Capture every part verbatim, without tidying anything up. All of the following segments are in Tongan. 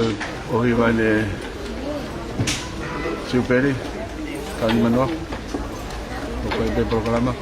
ʻOku ʻi ai ʻa e Siupeli, taimi manoa. ʻOku ʻi ai pē polokalama.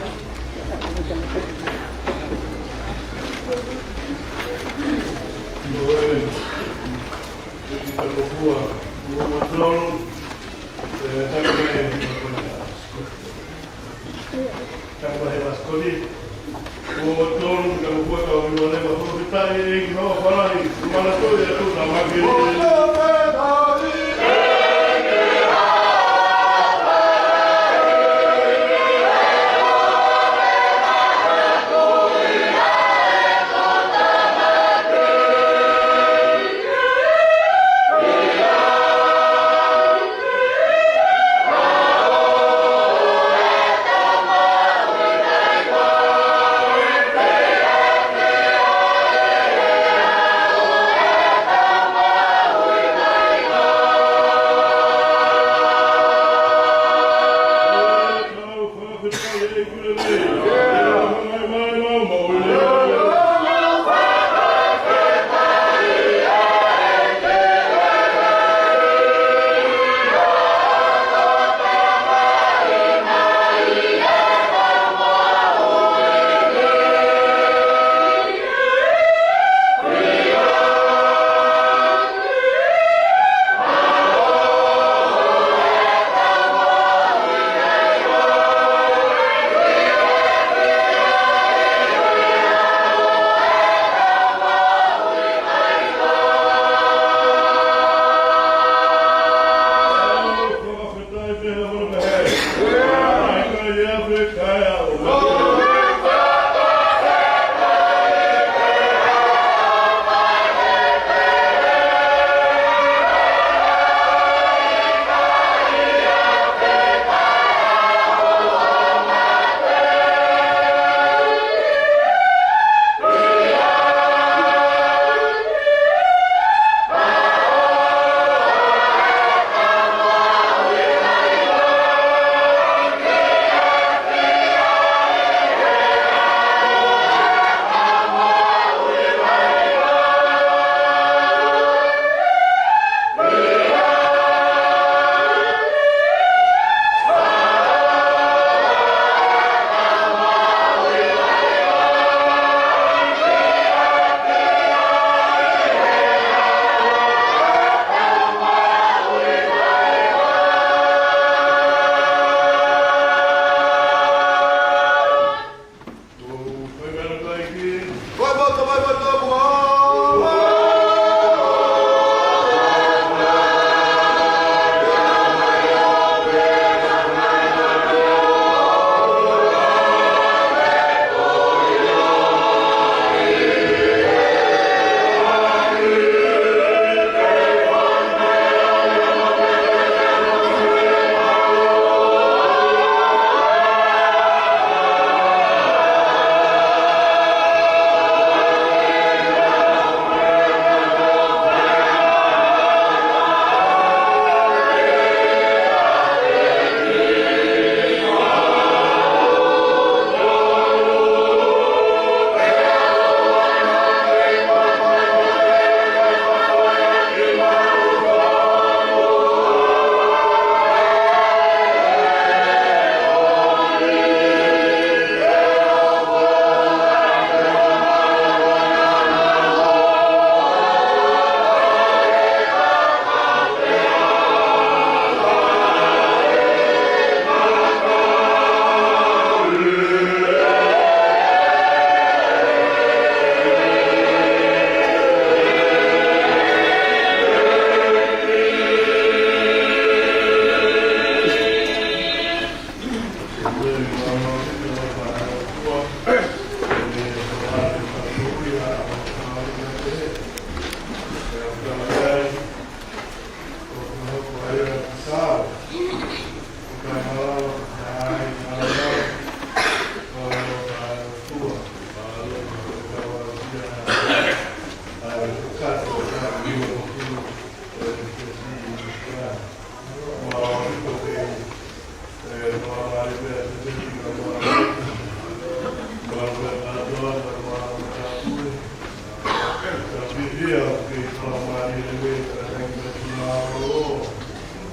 Mālō.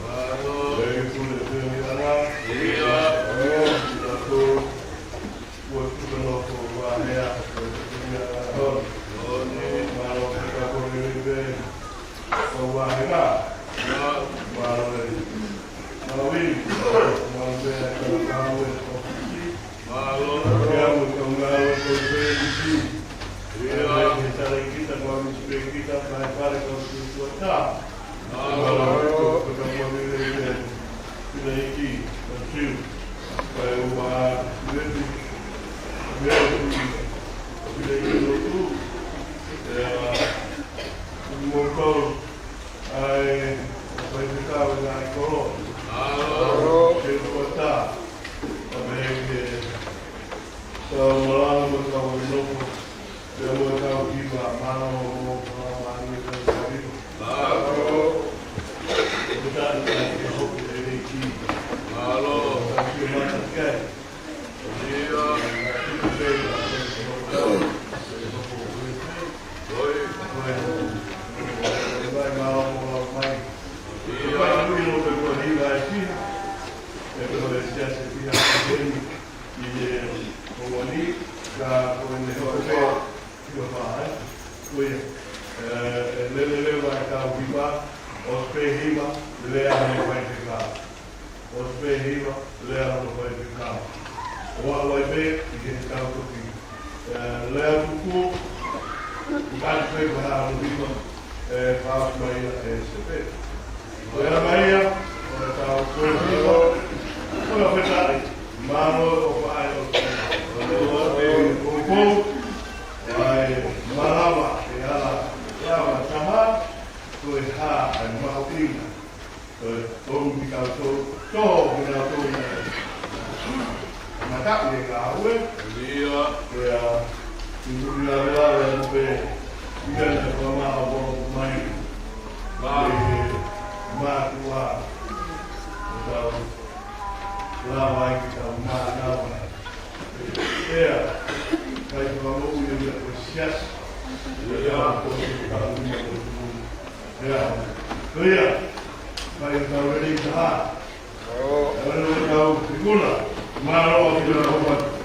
Mālō. Mālō. Mālō. Mālō. Mālō. Mālō. Ko ia, ʻe, ʻe lele leva ʻetau hiva, ʻosi pē hiva, lea hono faifekau. ʻOsi pē hiva, lea hono faifekau. ʻO aʻu ai pē, ʻi heʻetau toki, ʻe, lea tuku, ʻoku ʻasi pē ko e hā hono hiva, ʻe, fakaʻosi mai ia ʻe Sepe. Ko ia mai ia, ʻo ʻetau ko e hiva, ko e fetaʻi, mālō ʻo faʻa ʻo ʻo ʻo ʻo ʻo ʻai malava ʻe ala lava taha, ko e hā ʻa e mahuʻinga, ko e tonu ki kau tō, tō ki kau tō na. Mataʻi e ka aue. Ia. Ko ia, i muri la la la mo pe, i ka na ka ma o mo mai. Mai. Mātuʻa. Tau. Lava ai ki tau mānava. ʻEa, kai whakamoʻui ia ko e siasi. ʻEa, ko e tau ni ko e tau. ʻEa, ko ia, kai tau lelei taha. ʻEa, ko e tau ikuna. Mālō, ikuna, ikuna.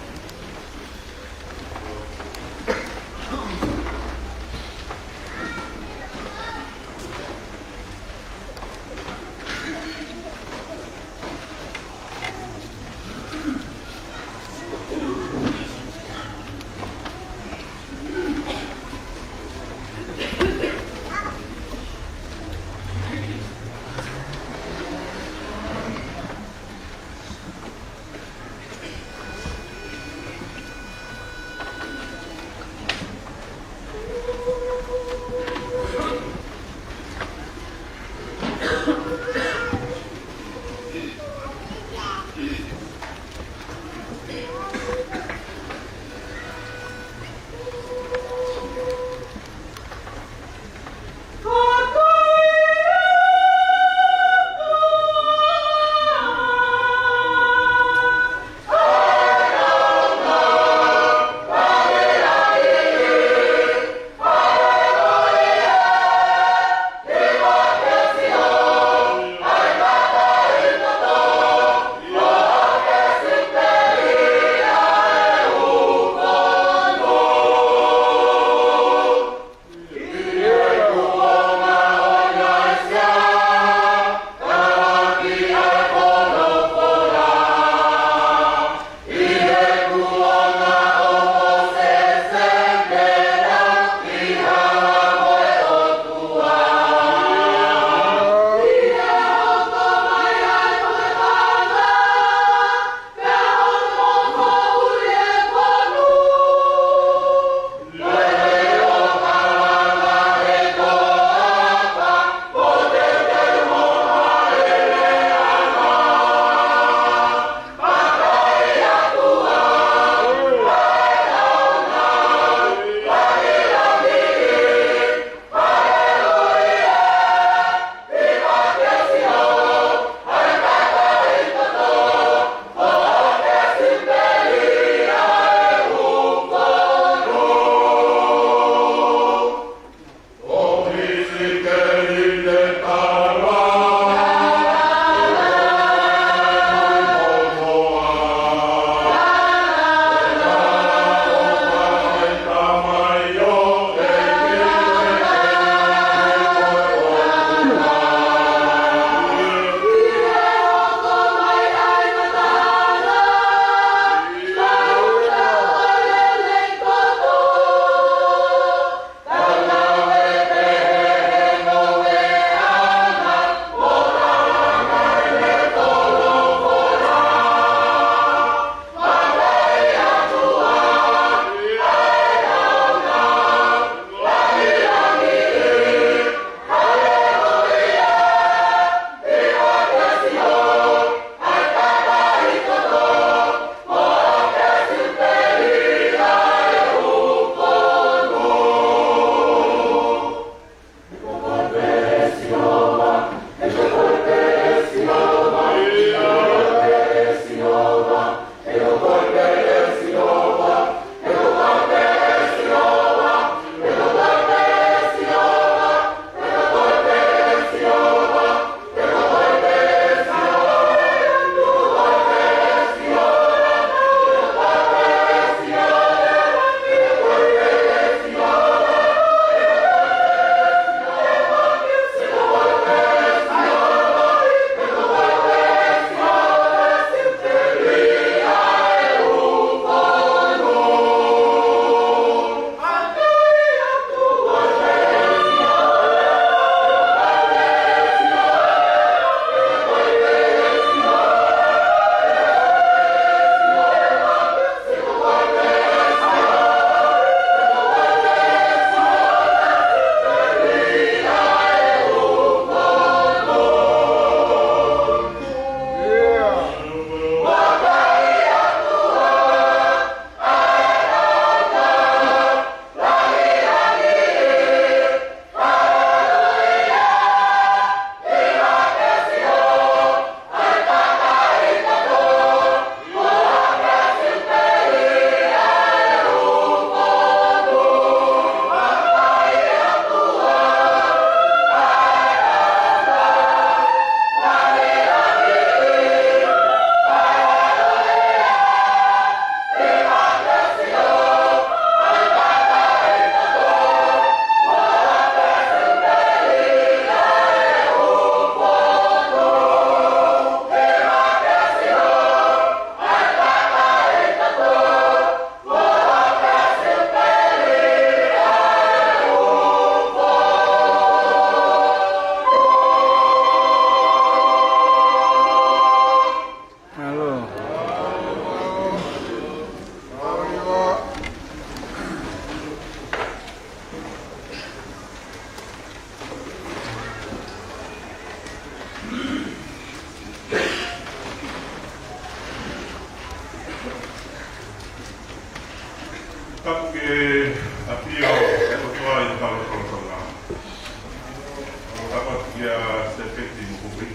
Kia Sefeti Mokopi.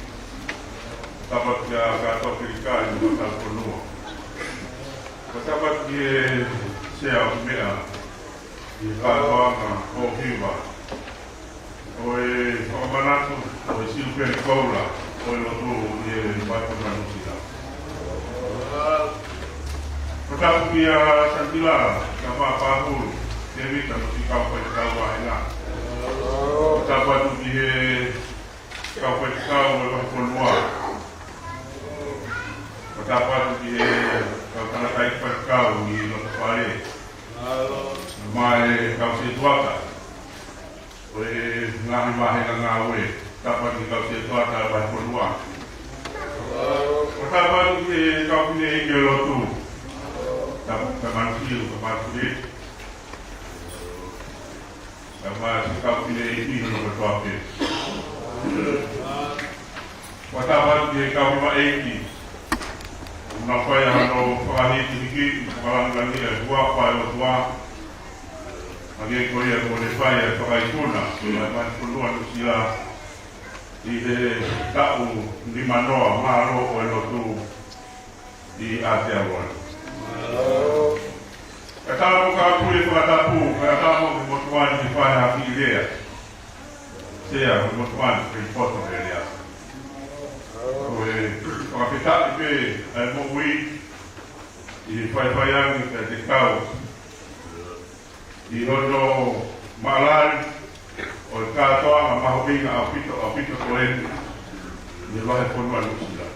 Tapu atu kia Katoa Kilikali mo Katoa Fonua. Tapu atu ki he Sea ʻo e Meʻa ʻi he Kātoanga ʻo Hiva ʻo e fakamanatu ʻo e Siupeli Koula ʻo e lotu ʻi he Vahefonua Nuʻusila. Ko tapu kia Sangila, Kama Pahulu, Tevita mo e kau faifekau vāhenga. Ko tapu atu ki he kau faifekau ʻo e Vahefonua. Ko tapu atu ki he kau tangataʻeiki faifekau ʻi loto fale. Mo e kau setuata ʻo e ngaahi vāhenga ngāue, tapu atu ki he kau setuata ʻo e Vahefonua. Ko tapu atu ki he kau fineʻeiki ʻo e lotu. Tapu, tapu atu ki he kau fineʻeiki. Tapu atu ki he kau fineʻeiki hono kotoa pē. Ko tapu atu ki he kau hivaʻeiki. Naʻa nau fai hano fakahīkihiki, fakalāngilangiʻi e huafa ʻo e ʻOtua. Hangē ko ia kuo ne fai e fakaikuna ʻa e Vahefonua Nuʻusila ʻi he taʻu nimanoa mālō ʻo e lotu ʻi Aotearoa. Ka tau ka pule fakatapu, ka tau ki he motuʻa ni ke fai ha kiʻi lea. Sea, ko e motuʻa ni ke poto he lea. Ko e fakafetaʻi pē ʻa e moʻui ʻi he faifai ange kiate kitaua ʻi hono maʻalaʻala ʻo e kātoanga mahuʻinga ʻaupito, ʻaupito ko eni ʻi he Vahefonua Nuʻusila.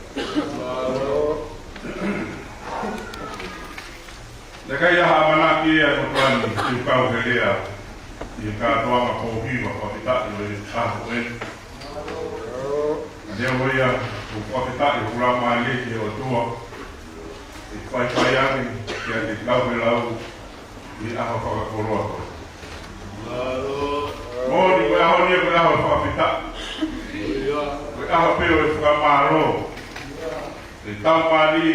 Naʻe ʻikai ha ʻamanaki ia ʻa e motuʻa ni ke u kau he lea ʻi he kātoanga ko Hiva, fakafetaʻi ʻo e ʻaho ko eni. Neongo ia, ʻoku ou fakafetaʻi hoku laumālie ki he ʻOtua ʻi he faifai ange kiate kitaua he lau ʻi he ʻaho fakakoloa ko eni. Moʻoni ko e ʻaho ni ko e ʻaho fakafetaʻi. Ko e ʻaho pē ʻo e fakamālō. ʻE tau mali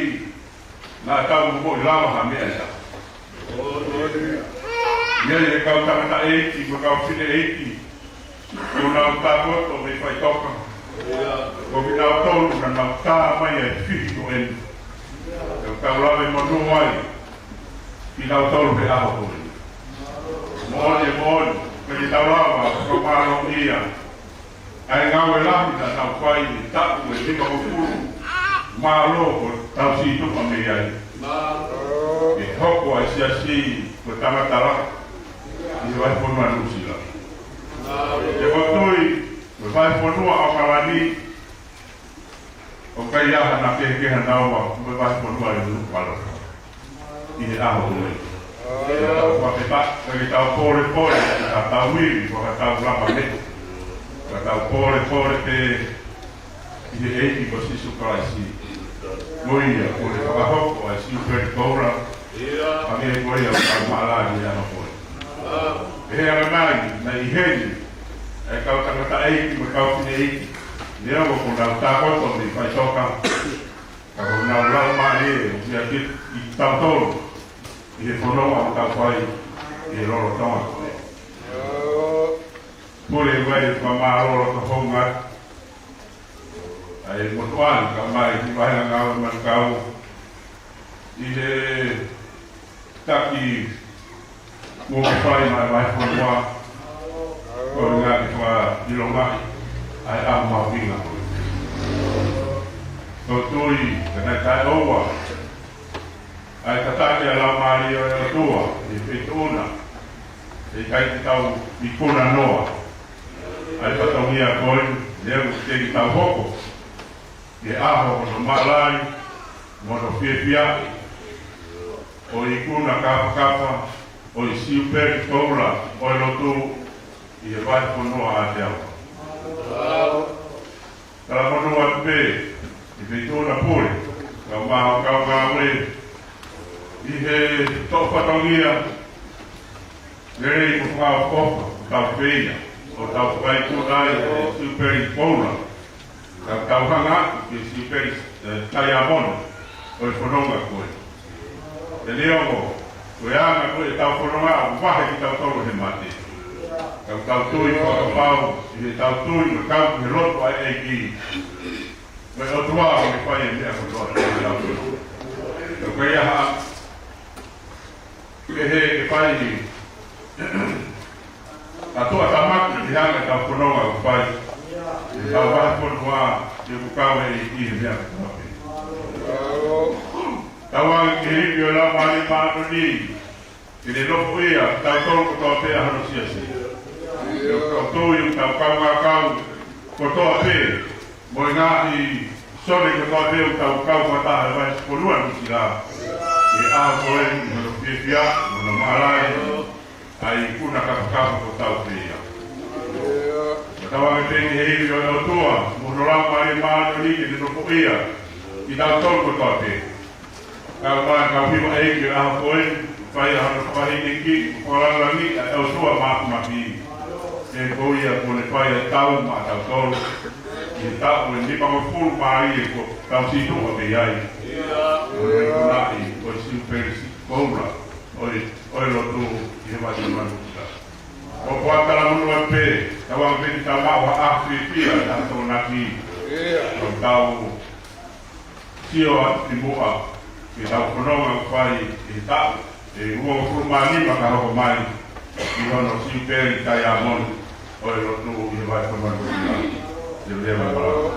naʻa tau moʻui lava ha meʻa ia. ʻI ai e kau tangataʻeiki mo e kau fineʻeiki ʻoku nau tākoto mei faʻitoka. Ko kinautolu naʻa nau tā mai ʻa e fihi ko eni. ʻE tau lave monū ai kinautolu he ʻaho ko eni. Moʻoni, moʻoni, ke tau lava fakamālōʻia ʻa e ngāue lahi naʻa nau fai ʻi he taʻu ʻe nimangofulu. Mālō ko tau sītuʻa mei ai. ʻE hoko ʻa e siasi ko e tangata lahi ʻi he Vahefonua Nuʻusila. ʻE ʻoku ou tui ko e Vahefonua ʻo Kalani ʻoku ʻikai ha na kehekehe naua mo e Vahefonua ʻi Nukuʻalofa ʻi he ʻaho ko eni. Ke tau fakafetaʻi, ke tau pōlepole, ke tau ivi, ke tau lava meʻa. Ke tau pōlepole pē ʻi he ʻEiki ko Sīsū Kalaisi. Mo ia kuo ne fakahoko ʻa e Siupeli Koula. Hangē ko ia ʻoku tau maʻalaʻala ʻi he ʻaho ko eni. ʻE he anga mai, naʻe ʻi heni ʻa e kau tangataʻeiki mo e kau fineʻeiki. Neongo kuo nau tākoto mei faʻitoka, ka ko honau laumālie ʻoku ʻiate kitautolu ʻi he fononga ʻoku tau fai ʻi he lolotonga ko eni. Pule mai e fakamālō loto houngaʻia ʻa e motuʻa ni kae ʻumaʻā e kiʻi vāhenga ngāue manukau ʻi he taki kuo ke fai mai Vahefonua, ko e ngaahi fakaʻilongaʻi ʻa e ʻaho mahuʻinga ko eni. Ko e tui, ka naʻe taʻeʻoua ʻa e tataki ʻa e Laumālie ʻo e ʻOtua ʻi he feituʻu na, ʻe ʻikai ke tau ikuna noa ʻa e fatongia ko eni, leva ke tau hoko he ʻaho hono maʻalaʻala, mo hono fiefia, ʻo e ikuna kāfakafa ʻo e Siupeli Koula ʻo e lotu ʻi he Vahefonua ʻa Aotearoa. Talamonū atu pē ʻi he feituʻu na pule, kae ʻumaʻā hoʻo kau ngāue ʻi he toʻo fatongia lelei mo fakaʻofoʻofa ʻoku tau fai, ʻo tau fakaikuna ai e Siupeli Koula. Ka tau hanga atu ki he Siupeli, ē, Taiamoni ʻo e fononga ko ē. Neongo ko e anga ko ē ʻetau fononga ʻoku vahe kitautolu he mate. Ka ʻoku tau tui fakapapau ʻi heʻetau tui mo tau ki he lotu ʻa e ʻEiki, mo e ʻOtua ʻoku ne fai e meʻa kotoa pē ʻi heʻetau tui. Ka ʻoku ʻi ai ha ʻapi kehe ke fai ʻa e tuʻutāmaki ki he anga ʻetau fononga ʻoku fai ʻi heʻetau vahefonua, ke ʻoku kau e ʻEiki he meʻa kotoa pē. Tauange ki he ivi ʻo e Laumālie Māʻoniʻoni ke ne nofoʻia kitautolu kotoa pē ʻa hono siasi. Ke ʻoku tau tui ʻoku tau kaungā kau kotoa pē mo e ngaahi sone kotoa pē ʻoku tau kau fakataha he vahefonua Nuʻusila, ʻi he ʻaho ko eni, ʻi hono fiefia, ʻi hono maʻalaʻala, ʻa e ikuna kapakapa kotoa pē ia. Ka tauange pē ki he ivi ʻo e ʻOtua mo hono Laumālie Māʻoniʻoni ke ne nofoʻia kitautolu kotoa pē. Kau mai, kau hiva ʻEiki ʻo e ʻaho ko eni, fai ʻa hono fakahīkihikiʻi, fakalāngilangiʻi ʻa e ʻOtua Māfimafi. He ko ia kuo ne fai ʻa e tau maʻatautolu ʻi he taʻu ʻe nimangofulu mā ua kuo tau situʻa mei ai. Ko e ikunaʻi ʻo e Siupeli Siʻi Koula ʻo e, ʻo e lotu ʻi he Vahefonua Nuʻusila. ʻOku ou talamonū pē, tauange pē ke tau maʻu ha ʻaho fiefia, ha Tokonaki, ʻo tau sio atu ki muʻa ki heʻetau fononga ʻoku fai ʻi he taʻu ʻe uofulu mā nima ka hoko mai, ʻi hono Siupeli Taiamoni ʻo e lotu ʻi he Vahefonua Nuʻusila. Leleva e malanga.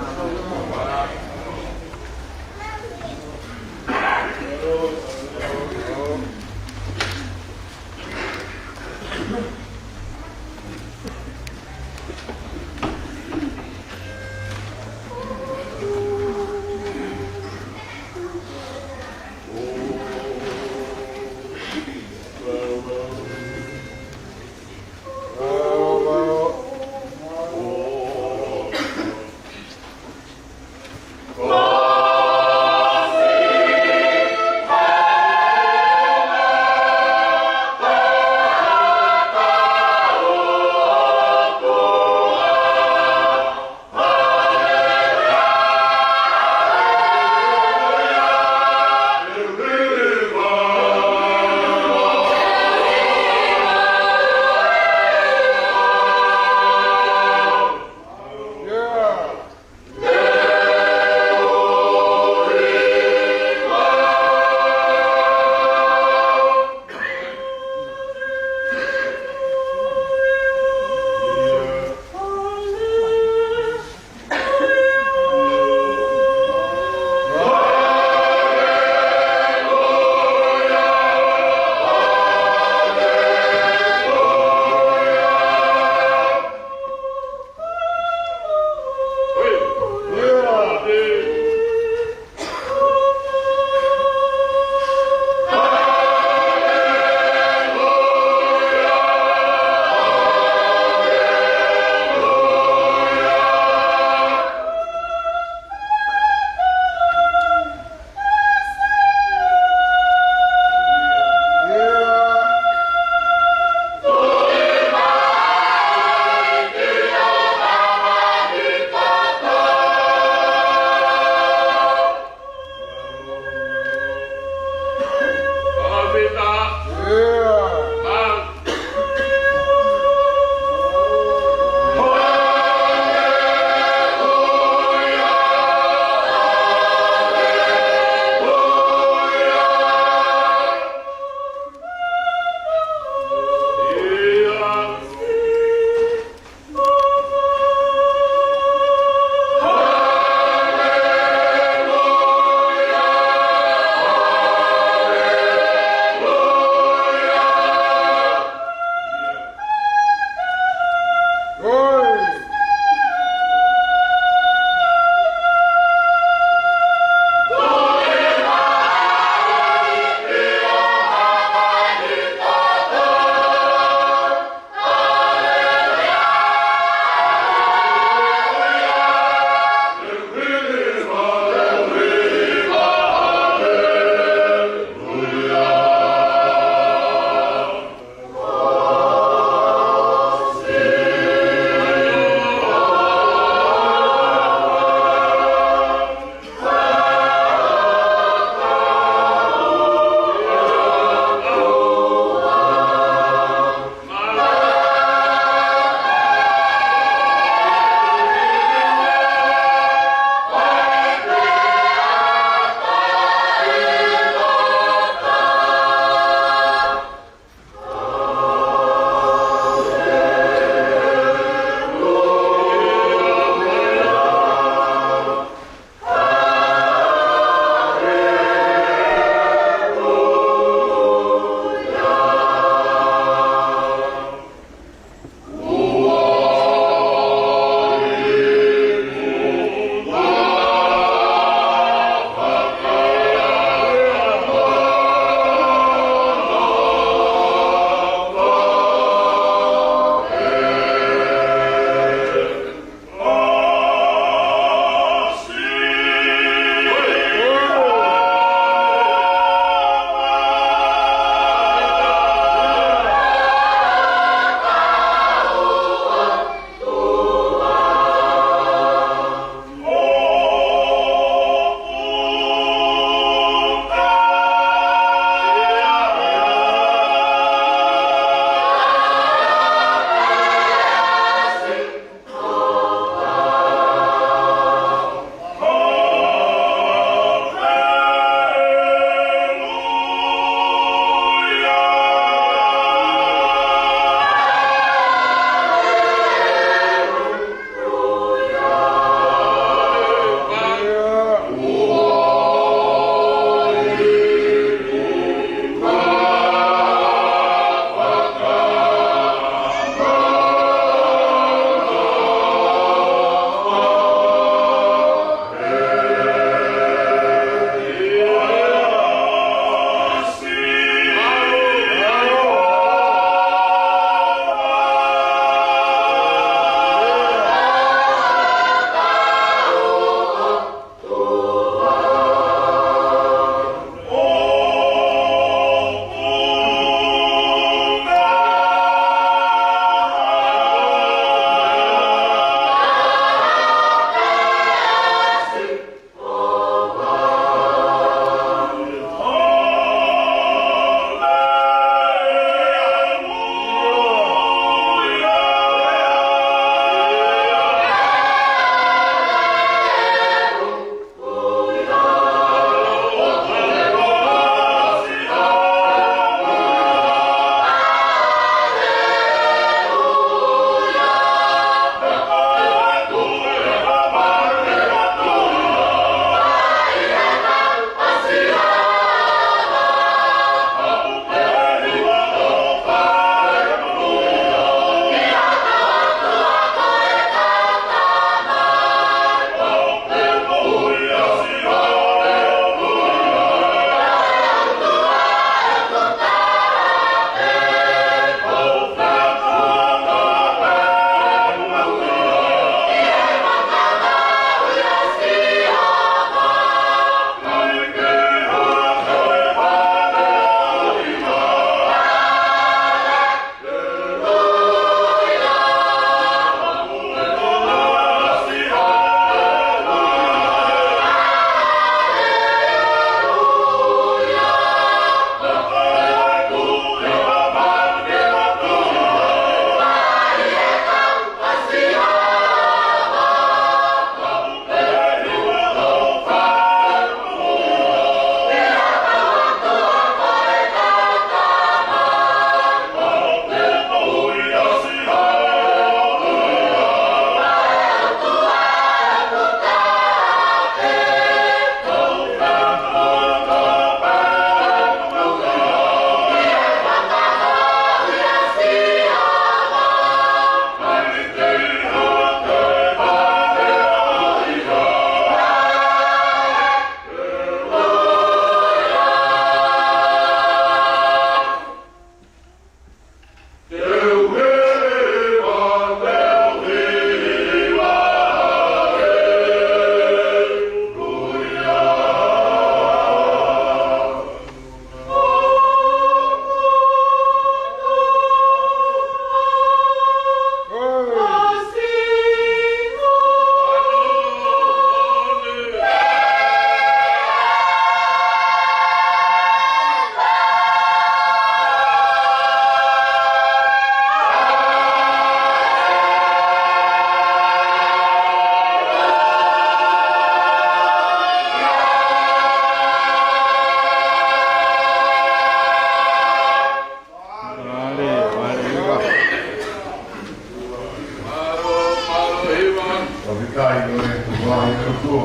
Tuku ai e loto.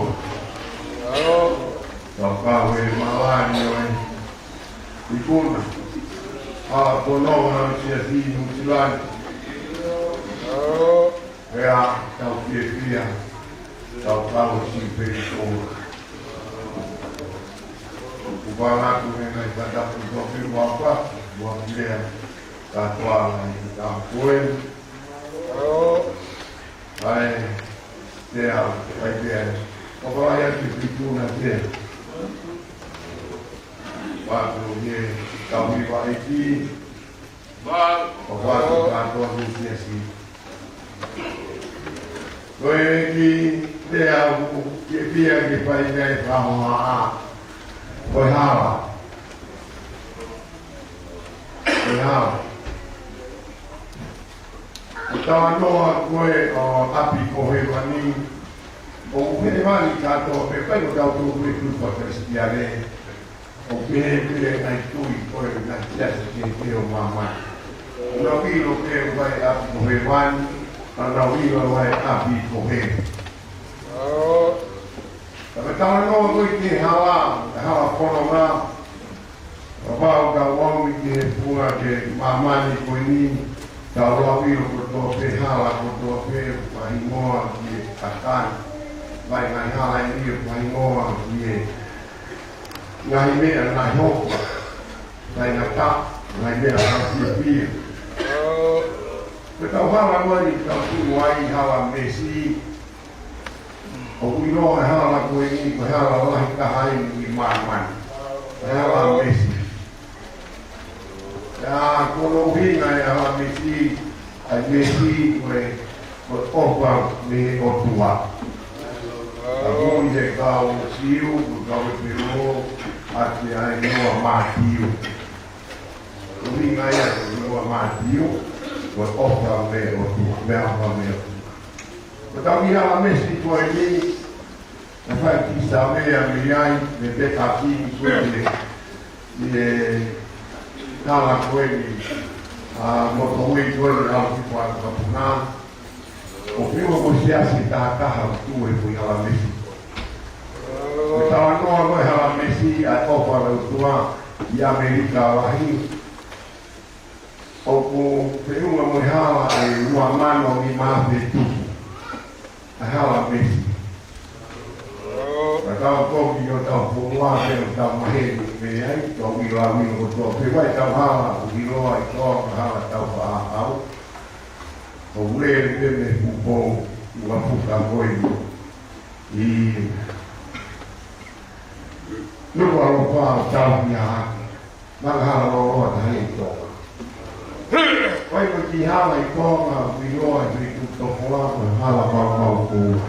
Tau kau e malani ʻo e ikuna. ʻA e fononga ʻo e Siasi Nuʻusila ni. Pea tau fiefia, tau kau siʻi pē ʻi ʻolunga. Kuo pau atu he ngaahi fakatapu kotoa pē ʻoku ʻi ai, ʻoku ʻi ai e kātoanga ʻi he taʻu ko eni. ʻAi, te u fai pē ʻa e fakahā atu ki he ikuna te u ʻoatu ʻi he kau hiva ʻeiki. ʻOatu kātoa ki he Siasi. Ko e kiʻi lea ʻoku fiefia ke fai mei ai e fakahohaʻa. Ko e hala. Ko e hala. Ko e talanoa ko ē ʻo ʻapi ko hēvani, ʻoku hēvani kātoa pē, ʻikai ko tautolu pē tui faka-Kalisitiane. ʻOku pehē pē ngaahi tui ko ē, ngaahi siasi kehekehe ʻo māmani. ʻOku nau ʻilo pē ʻoku ʻi ai e ʻapi ko hēvani, ka nau ʻilo ʻoku ʻi ai e ʻapi ko heli. Ka ko e talanoa ko ē ki he hala, e hala fononga, kapau ʻoku tau ō mai ki he funga ki māmani ko eni, tau lau ʻilo kotoa pē hala kotoa pē, fakahingoa ki he ʻakani. Fai ngaahi hala ʻi he fakahingoa ki he ngaahi meʻa naʻe hoko, ngaahi ngata, ngaahi meʻa fakafiefia. Ko ʻetau hala ko eni ʻoku tau tuʻu ai, Hala Mesi, ʻoku ʻiloa e hala ko eni ko e hala lahi taha eni ʻi māmani. Ko e Hala Mesi. Pea ko hono ʻuhinga e Hala Mesi, ʻa e mesi ko e, ko e ʻofa mei he ʻOtua. Ka ko e kau Siu, ko e kau Hepelū, ʻa ia ʻa e hingoa Mātiu. ʻUhinga ia e hingoa Mātiu, ko e ʻofa mei he ʻOtua, meʻaʻofa mei he ʻOtua. Ko ʻetau kiʻi Hala Mesi ko eni, naʻe fai e kiʻi sāvea mei ai, mei he pepa kiʻi ko ē ʻi he, ʻi he hala ko eni, ʻa e motuʻa ko eni ʻa e ʻOtu Kapuna. ʻOku ʻi ai mo e siasi ʻe taha taha ʻoku tuʻu he foʻi Hala Mesi. Ko e talanoa ko ē Hala Mesi, ʻa e ʻofa ʻa e ʻOtua ʻi ʻAmelika Lahi. ʻOku feʻunga mo e hala ʻe ua mano nima afe tupu. ʻA e Hala Mesi. Ka tau toki ʻo tau fonua pē ʻo tau maheni mei ai, tau ʻilo ʻa e ʻilo kotoa pē ʻoku ʻi ai ʻetau hala, ʻoku ʻiloa ʻi Tonga ko e hala Taufaʻāhau. ʻOku lele pē mei Pupou, ua fuka ko eni. ʻI Nukuʻalofa ʻo tau ki ai. Maka hala loloa taha ʻi Tonga. Ko e kiʻi hala ʻi Tonga, ʻoku ʻiloa ʻi he tuʻu tokola ko e Hala Maumau Koula.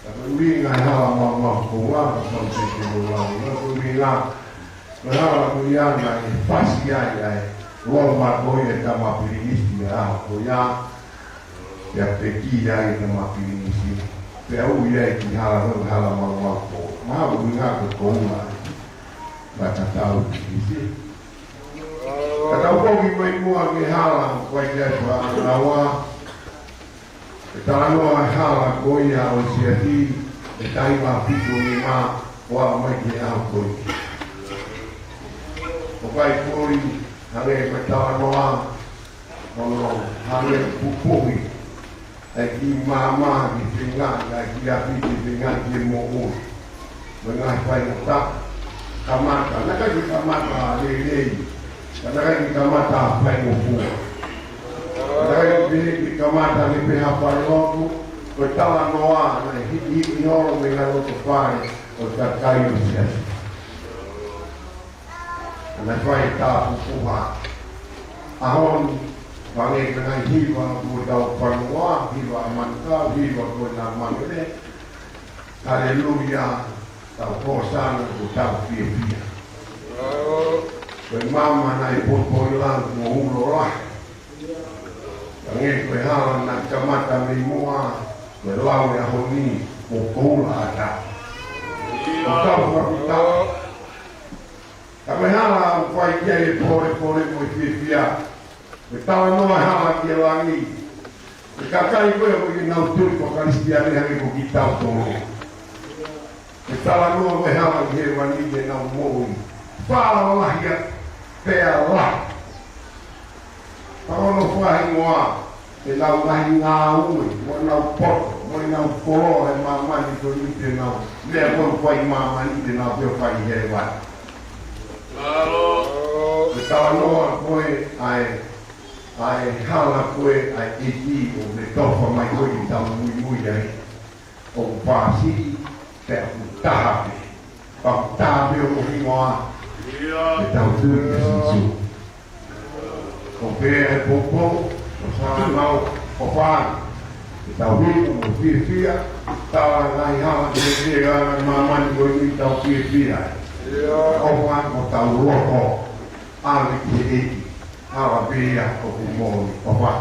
Ka ko e ʻuhinga e Hala Maumau Koula, ko e kau seke mo lau, ka ko e ʻuhinga, ko e hala ko ia naʻe fasi ai ʻa e loma ko ia ʻo e tama pilinisi ʻi he ʻaho ko ia, pea pekia ai e tama pilinisi. Pea ui ai e kiʻi hala ko e Hala Maumau Koula. Mahalo ko e ʻuhinga ko e koula. Ka tatau ki he pilinisi. Ka tau toki mai muʻa ki he hala, ko e ʻi ai e fānau. ʻE talanoa e hala ko ia ʻo e siasi, ʻi he taha hiva fitu nima ʻo aʻu mai ki he ʻaho ko eni. ʻOku ʻi ai e foʻi, hangē ko e talanoa, ʻo hangē ko e pupuhi ʻa e kiʻi maama ki he feinga, ʻa e kiʻi ʻapi ki he feinga ki he moʻui. Mo e ngaahi faingataʻa, kamata, naʻe ʻikai ke kamata lelei, ka naʻe ʻikai ke kamata faingofua. Naʻe ʻikai ke kamata ni pē ha failotu, ko e talanoa naʻe hiki holo mei he loto fale ʻo e kakai ʻo e siasi. Naʻe fai e tāpupuha. ʻAho ni, fanga ngaahi hiva ʻoku tau fanongoa, hiva ʻa Manukau, hiva ko ē ʻa Mangele. Haleluia, tau hōsana, ko e tau fiefia. Ko e maama naʻe poʻipoʻi langi mo ulo lahi. Hangē ko e hala naʻe kamata mei muʻa, ko e lau e ʻaho ni, ko e koula ʻa e tau. Ko e tau fakafetaʻi. Ka ko e hala ʻoku fai ki ai e polepole mo e fiefia. Ko e talanoa e hala ki he langi. ʻE kakai ko ē ʻoku ʻikai ke nau tui ko e Kalisitiane hangē ko kitautolu. ʻE talanoa ko e hala ki hēvani ke nau moʻui. Fālahi pea lahi. Pea ko hono fakahingoa ʻenau ngaahi ngāue, mo ʻenau poto, mo ʻenau koloa he māmani ko eni te nau meʻa ko ē ʻoku fai ʻi māmani te nau toe fai ʻi hēvani. ʻE talanoa ko ē ʻa e, ʻa e hala ko ē ʻa e ʻEiki ʻoku ne tofa mai ko ē ke tau muimui ai. ʻOku pāsiʻi pea ʻoku taha pē. Pea ʻoku taha pē hono hingoa. ʻIo. Ke tau tui kia Sīsū. ʻOku pehē ʻa e poupou, ʻoku fānau, ʻoku fānau. Ke tau hiko mo fiefia, tala ngaahi hala ke fiefia, māmani ko eni tau fiefia. ʻIo. ʻOku fānau ko tau loto, ʻave ki he ʻEiki. Hala pē ia ʻoku moʻoni, ʻofa.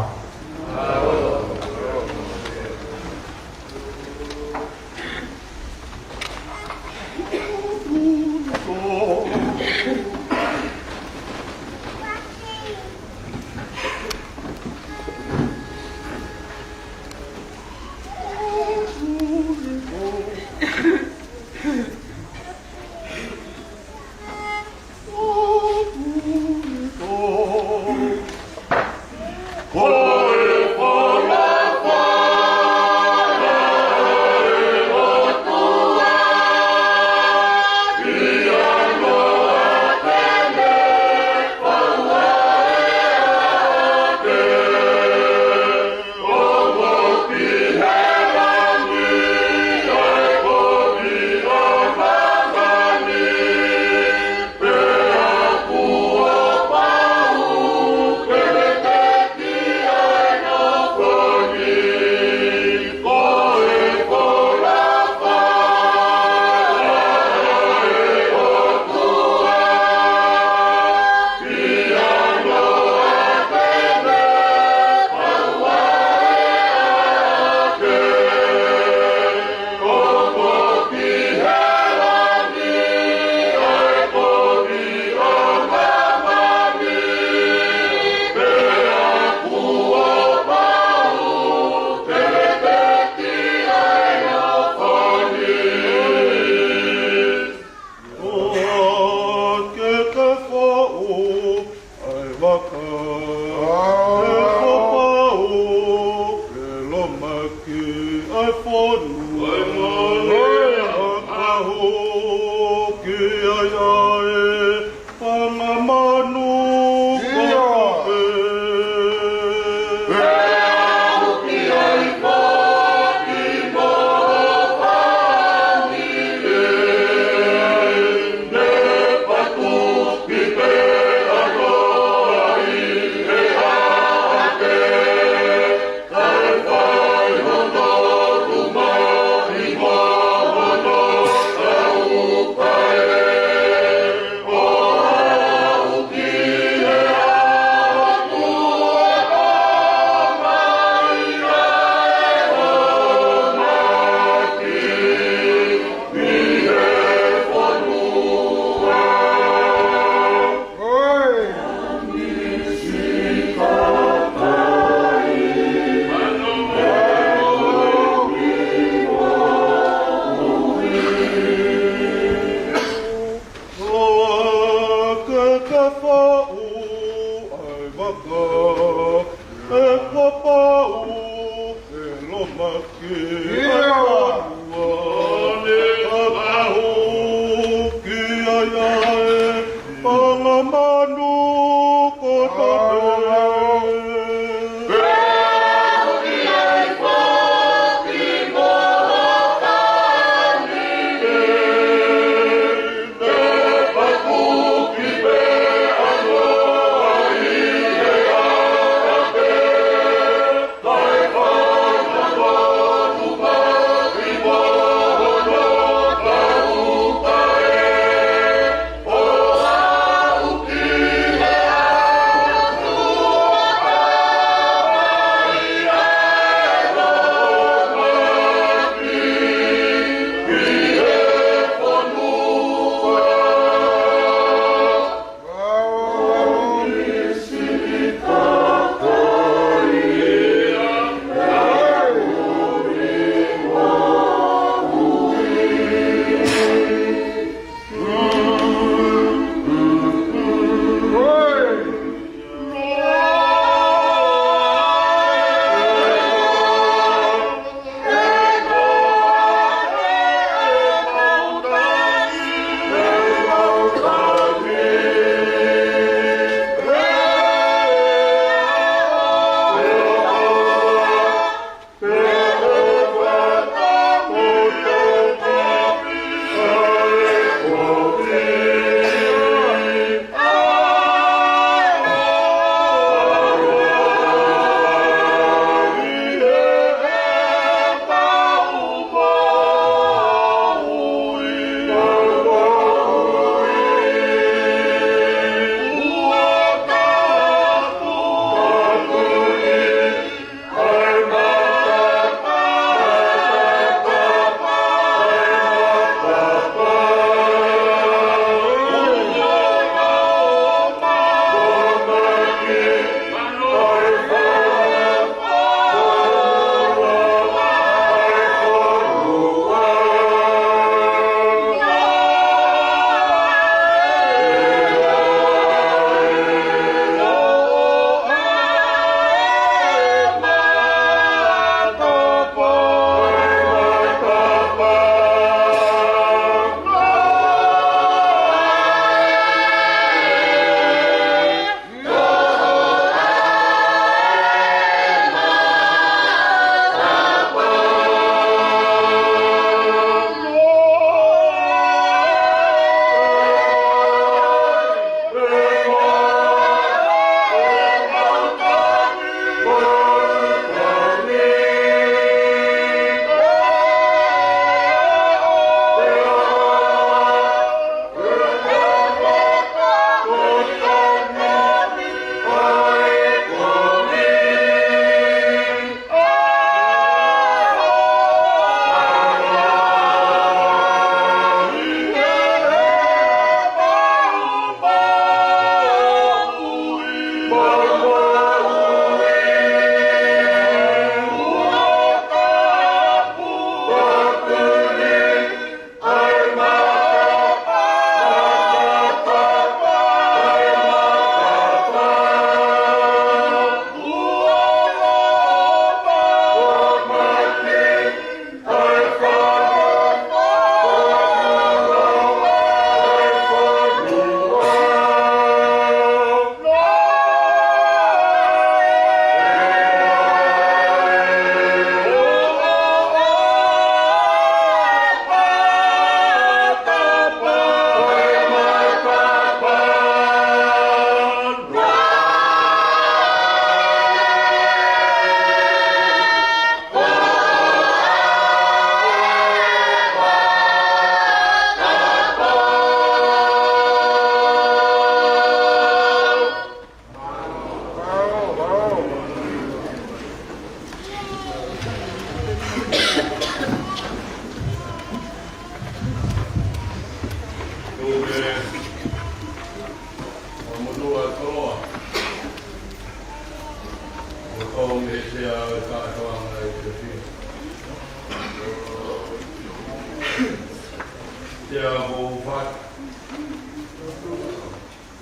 Sea ko Fat.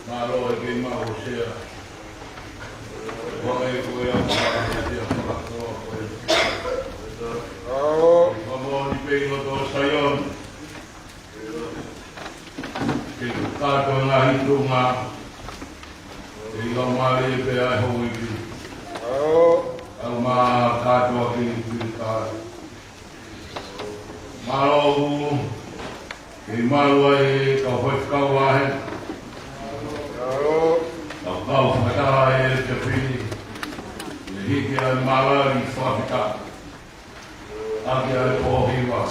Mālō e kei maʻu ʻo Sea. Hangē ko ia ko Sea fakakoa ko e. Mālō. Mālō ni pē ʻi loto Saione. Ke kātoa ngaahi tuʻunga. Ke lau mālie pē ʻa e houʻeiki. Mālō. Kau mā kātoa ki, ki ka. Mālō ʻoku kei malu ai e kau faifekau vāhenga. Kau kau fakataha e te fili. Ne hiki ai mālali fakafetaʻi. ʻAki ai pō hiva.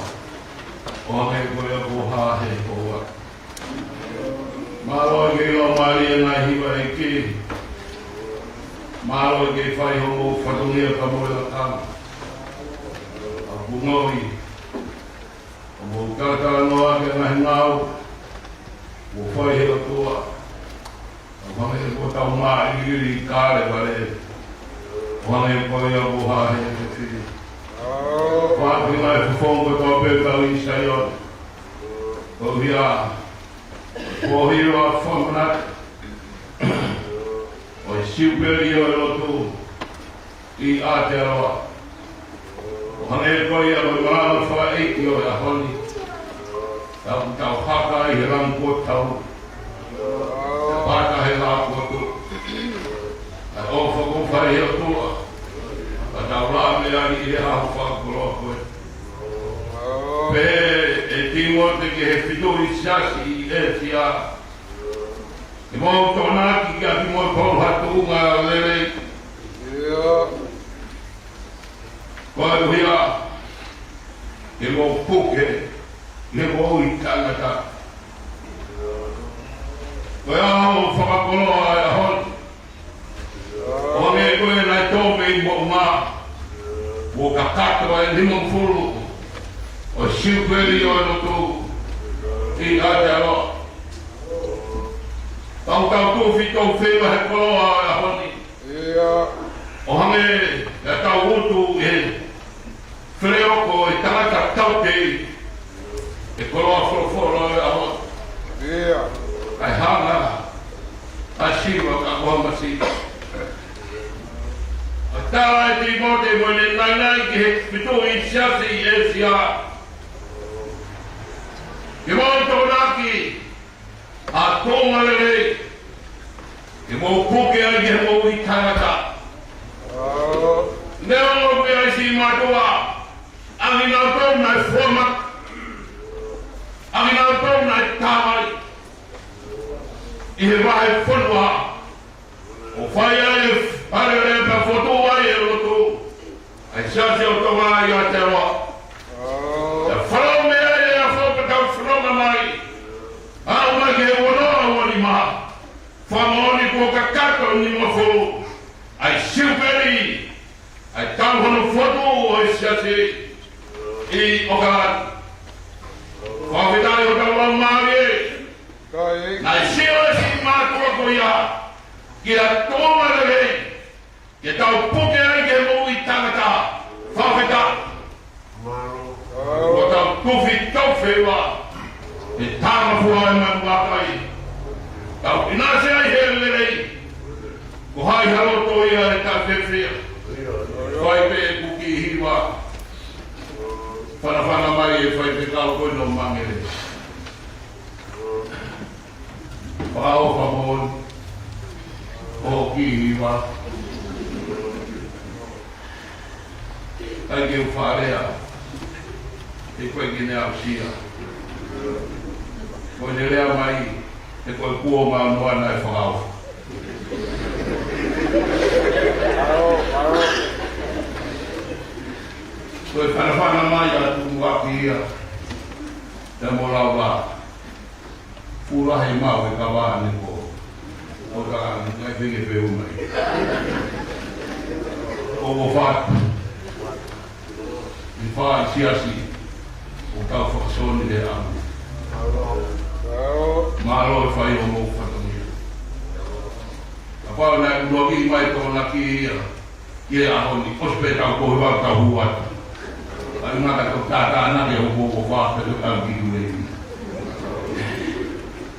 ʻO hangē ko ia ko ha he koa. Mālō e kei lau mālie ngaahi hiva ʻeiki. Mālō e kei fai hoʻomou fatongia ka mo e lakanga. ʻA pungoʻi. ʻO mou talatalanoa ki he ngaahi ngāue kuo fai he ʻOtua. ʻO hangē ko ʻetau māʻiliʻili kale vale. ʻO hangē ko ia ko ha he fili. Fāki mai fofonga kotoa pē kau ʻi Saione. Ko ia. Ko hiva famanat. ʻO e siupeli ʻo e lotu. ʻI Aotearoa. ʻO hangē ko ia ko e malanga fakaʻeiki ʻo e ʻaho ni. Tau, tau haka ʻi he langi kuo tau. Pata he la kuo tu. ʻA e ʻofa kuo fai he ʻOtua. Ka tau la me ali ʻi he ʻaho fakakoloa ko ē. Pehē ʻe Tīmote ki he fitu ʻi siasi ʻi ʻĒsia. Ke mou tokonaki kiate kimoutolu ha tuʻunga lelei. ʻIo. Koeʻuhi ke mou puke, ke mou ʻi tangata. Ko e ʻaho fakakoloa e ʻaho ni. ʻO hangē ko e naʻe tō mei moʻunga. Kuo kakato e nimangofulu. ʻO e siupeli ʻo e lotu. ʻI Aotearoa. Tau tau tufi tau feiva he koloa e ʻaho ni. ʻIo. ʻO hangē ʻetau utu ʻi he feleoko e tangata tautei. ʻE koloa folofola e ʻaho. ʻIo. ʻAi hanga. ʻAi siva ka ʻoua masiva. ʻA e tala ʻe Tīmote mo ʻene naʻinaʻi ki he fitu ʻi siasi ʻi ʻĒsia. Ke mou tokonaki. ʻA e tuʻunga lelei. Ke mou puke ai ke mou ʻi tangata. Neongo pē ʻa e siʻi mātuʻa. ʻAkinautolu naʻe fuama. ʻAkinautolu naʻe tāvai. ʻI he vahefonua. ʻO fai ai e fale lea pea fotu ai e lotu. ʻA e siasi ʻo Tonga ʻi Aotearoa. ʻIo. ʻE falo mea ʻe afo pea tau fononga mai. Aʻu mai ki he ua noa ua nima. Fakamoʻoni kuo kakato nimangofulu. ʻA e siupeli. ʻA e tau hono fotu ʻo e siasi. ʻI ʻOkalani. Fakafetaʻi ʻo tau lau mālie. Kai. Naʻe sio e siʻi mātuʻa ko ia. Ki ha tuʻunga lelei. Ke tau puke ai ke mou ʻi tangata. Fakafetaʻi. Mālō. Ko tau tufi tau feiva. ʻE tama fua e manu vakai. Tau ʻinasi ai he lelei. Ko hai ha loto ia ʻe tau fefia. Fai pē ʻeku kiʻi hiva. Fanafana mai e faifekau ko ē ʻo Mangele. Fakaʻofa moʻoni. ʻO kiʻi hiva. ʻIkai ke u faʻa lea. He ko e kiʻi ne aʻusia. Ko ʻene lea mai, he ko e kuonga ʻo Noa naʻe fakaʻofa. Ko e fanafana mai ʻa Tumuʻaki ia. Te mo lau ā. Pula he mau e kava ne ko. ʻO ka ne kai penge pe uma. ʻO ko Fat. ʻI fā ʻi siasi. ʻO kau fakasoni le amu. Mālō e fai ʻo mo fatongia. Kapau naʻe ʻuluaki mai Tokonaki ia. Ki he ʻaho ni, ʻosi pē tau ko e vau tau hua. Ai ngata ko tātāna ke hoko ko fā pē ko tau ki Tuʻi.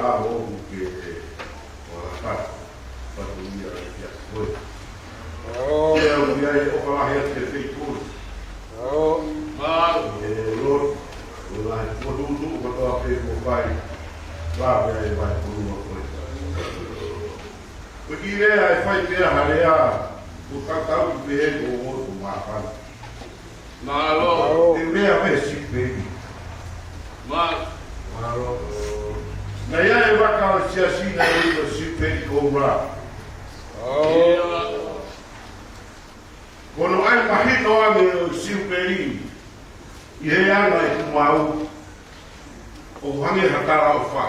ʻa ʻoku ke ʻoatu ʻa e fatongia ʻa e efiafi ko eni. ʻIo. Ke ʻomi ai ʻofa lahi atu ki he feituʻu. ʻIo. Mālō. ʻE Lord, ʻo lahi fokotuʻutuʻu kotoa pē kuo fai, lave ai ʻa e vahefonua ko eni. Ko e kiʻi lea ʻe fai pē ha lea, ʻo tautau ki he pehē ko ʻoku māfana. Mālō. Te u lea pē Siupeli. Mālō. Mālō. Naʻe ʻi ai e vaka ʻo e siasi naʻe ui ko Siupeli Koula. ʻIo. Ko hono ʻai mahino ange ʻo Siupeli ʻi he anga ʻeku maʻu, ʻoku hangē ha talaʻofa.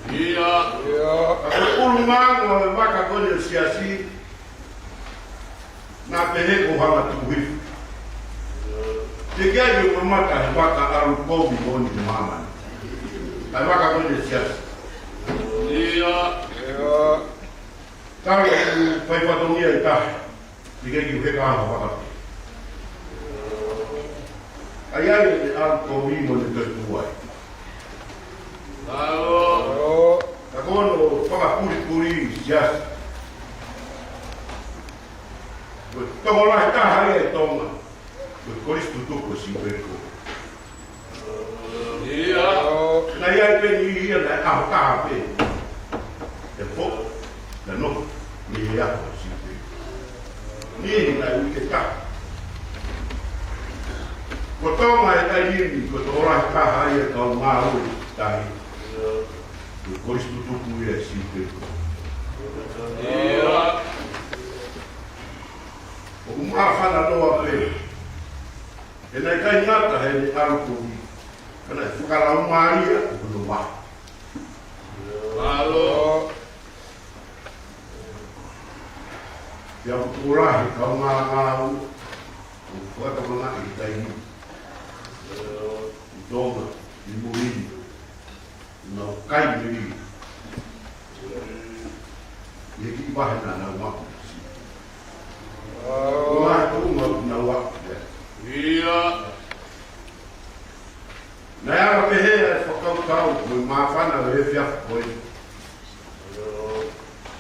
ʻIo. ʻIo. Ka ko e ʻulungaanga ʻo e vaka ko eni ʻo e siasi, naʻe pehē ko ha vaka tuʻu hifo. Teʻeki ai ke u mamata he vaka ʻalu kovi moʻoni ki māmani. ʻA e vaka ko eni ʻo e siasi. ʻIo. ʻIo. Talu ʻeku fai fatongia ʻe taha. Teʻeki ke u heka ha vaka. ʻA ia ʻe ʻalu kovi mo ʻene toetuʻu ai. Mālō. Ka ko hono fakapulipuli siasi. Ko e tokolahi taha ia ʻi Tonga. Ko e kolisi tutuku ʻo Siupeli Koula. ʻIo. Naʻe ʻi ai pē niʻihi ia naʻe ʻaho taha pē ʻe foʻi, naʻe nofo mei he ako ʻo Siupeli. Niʻihi naʻe uike taha. Ko Tonga he taimi ni, ko e tokolahi taha ia ʻo e kau ngāue tahi. Ko e kolisi tutuku ia ʻo Siupeli. ʻIo. ʻOku māfana noa pē. He naʻe ʻikai ngata heʻene ʻalu kovi, ka naʻe fakalaumālie ʻa hono maha. Mālō. Pea ʻoku tokolahi e kau ngāngāue ʻoku fakatokangaʻi e taimi ni ʻi Tonga, ʻi mui ni. Nau kai meli. ʻI he kiʻi vahe naʻa nau maʻu. ʻO nau tuʻu maʻu nau aʻu. ʻIo. Naʻe ala pehē ʻa e fakakaukau mo e māfana ʻo e efiafi ko eni.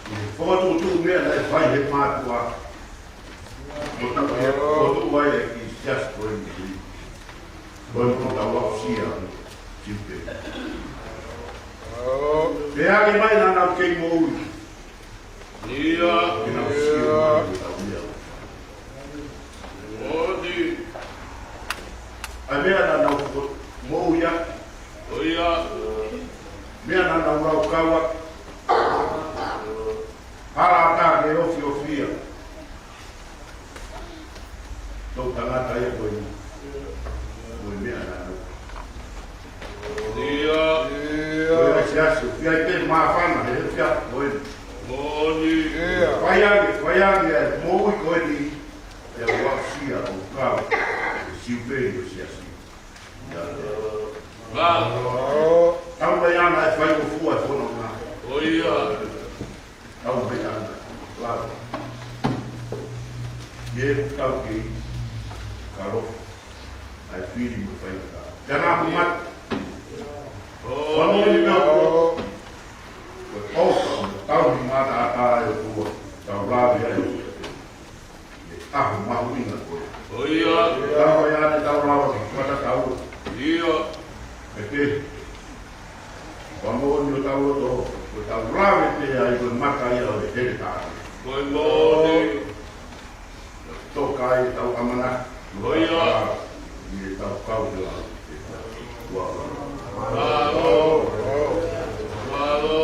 ʻI he fokotuʻutuʻu meʻa naʻe fai he mātuʻa. Ko e tuʻu ai e kiʻi siasi ko eni. Ko e tuʻu tau aʻusia Siupeli. Pea ke mai naʻa nau kei moʻui. ʻIo. Ke nau sio mai ke tau ia. Moʻoni. ʻA e meʻa naʻa nau moʻui ai. ʻIo. Meʻa naʻa nau laukau ai. Hala ʻatā ke ofiofia. Toʻutangata ia ko eni. Ko e meʻa naʻa nau. ʻIo. Ko e siasi, ʻoku ʻi ai pē māfana he efiafi ko eni. Moʻoni. Fai ange, fai ange ʻa e moʻui ko eni. ʻIo, aʻusia ʻo kau. Siupeli ʻo e siasi. ʻIo. Mālō. Tau mai ana e faingofua e fononga. ʻIo. Tau mai ana, lava. ʻIo, tau kei kalo. ʻA e fili mo e faingataʻa. Tena mo mata. ʻIo. Ko e ʻofa, tau ni mata ata e ua. Tau lave ai. ʻAho mahuʻinga ko ē. ʻIo. Tau ai ane tau lava ki he mata tau. ʻIo. ʻE te. Ko e moʻoni ʻo tau loto, ko e tau lave pē ai ko e maka ia ʻo e hele taʻane. Ko e moʻoni. Toka ai tau ʻamanaki. ʻIo. ʻI he tau kau te lau. Mālō. Mālō.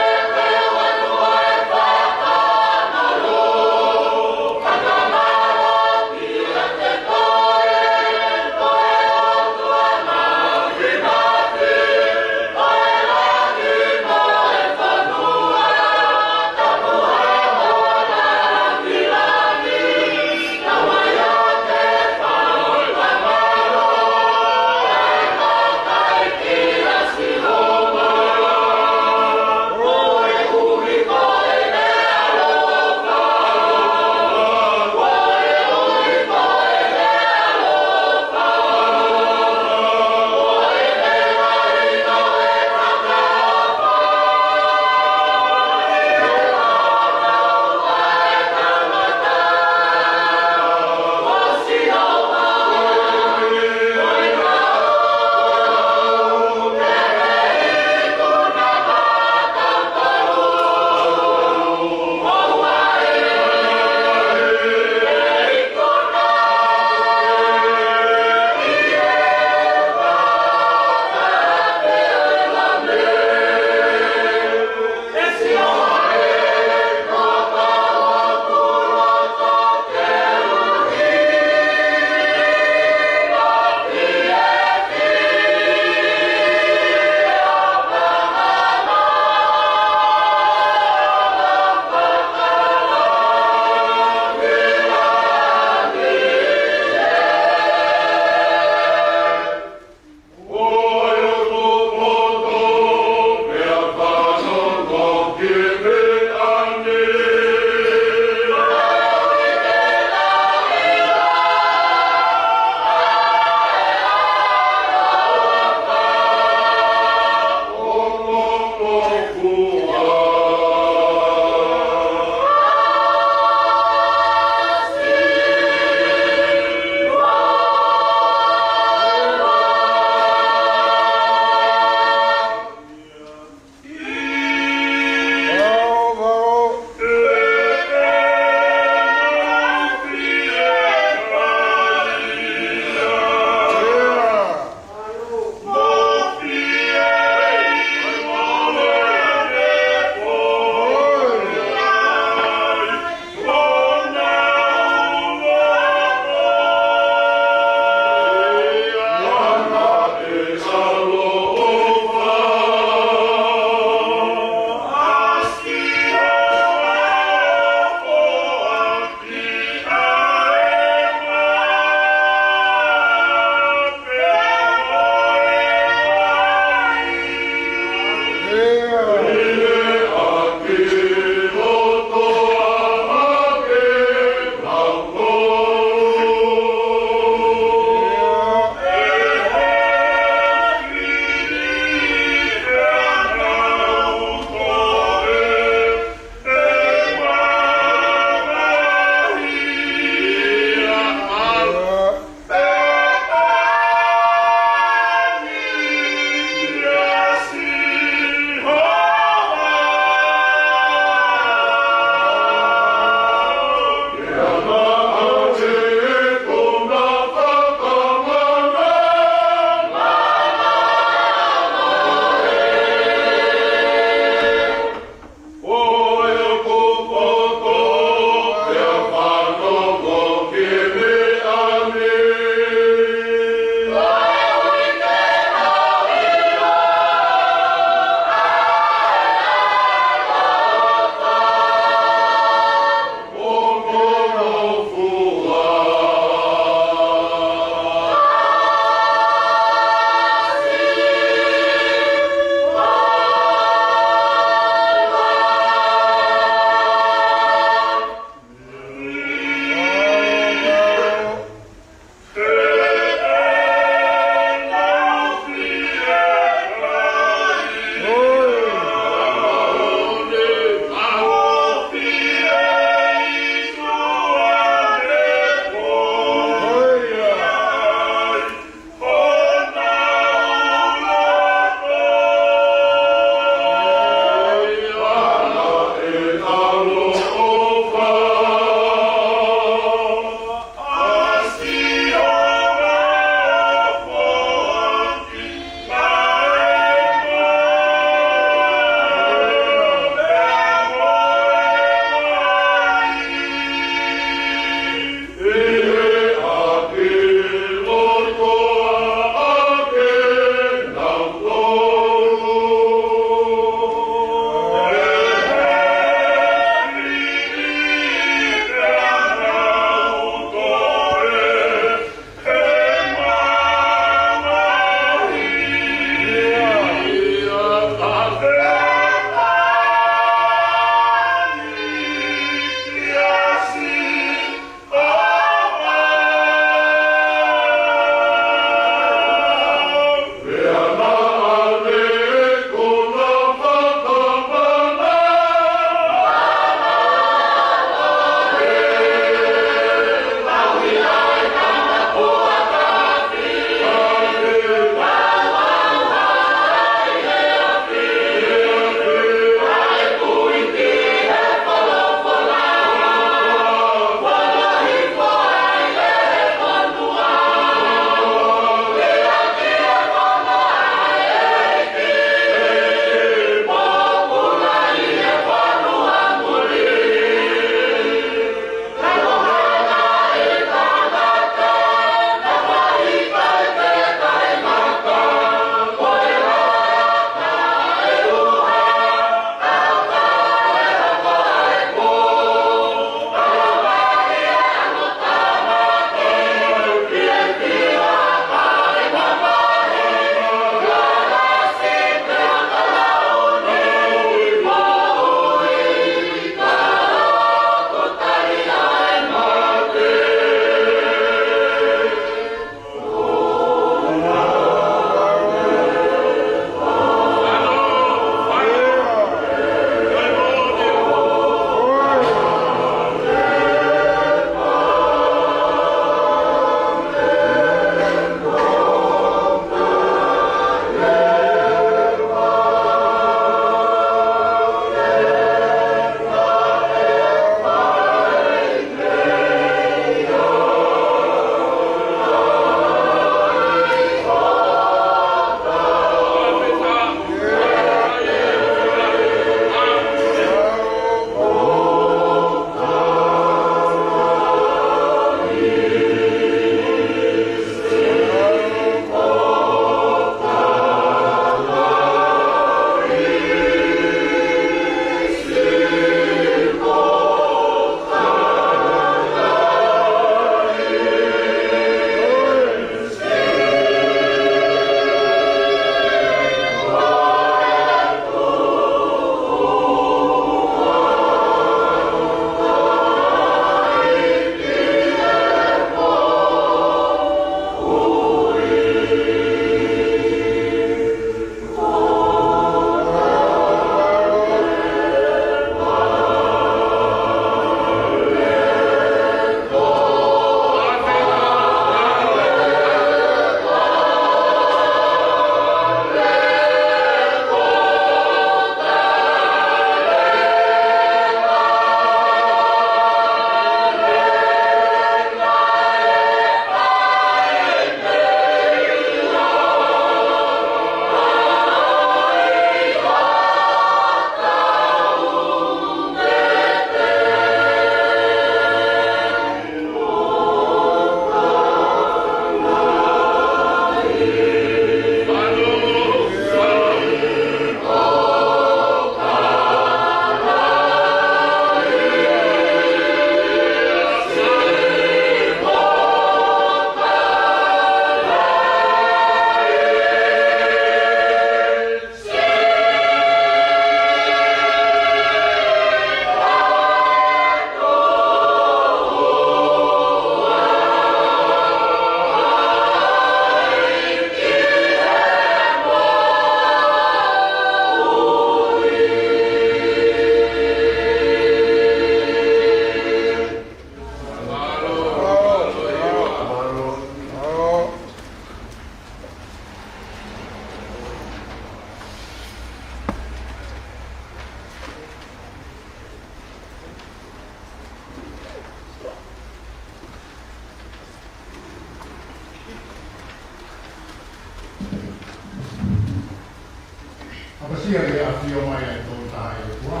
Ke ʻafio mai ai tonu taha e tua,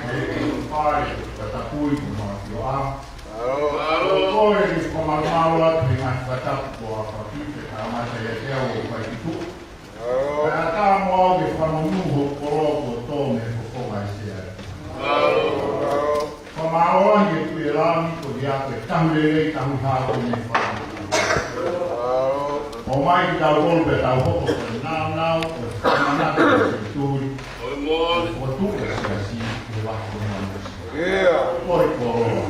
ʻe ke fale, ka tapui ko ma fio a. Mālō. Ko e ke fakamālō atu he ngaahi fakatapu ko a faki, ke kamata ia te au ʻo fai ki tuʻa. Mālō. Ka ata mo au ke fakamonū ho kolo ko tō me fofonga i se ai. Mālō. Fakamālō ange ki he Tuʻi ʻo e Langi ko ia ko e tahu lelei, tahu hā ko ne fai. ʻOmai ki tau kolo pea tau hoko ko e nāunau, ko e fakamanatu ko e tui. Ko e moʻoni. Ko e tuʻi ʻo e siasi, ko e vaku ko e manu. Ko e kolo.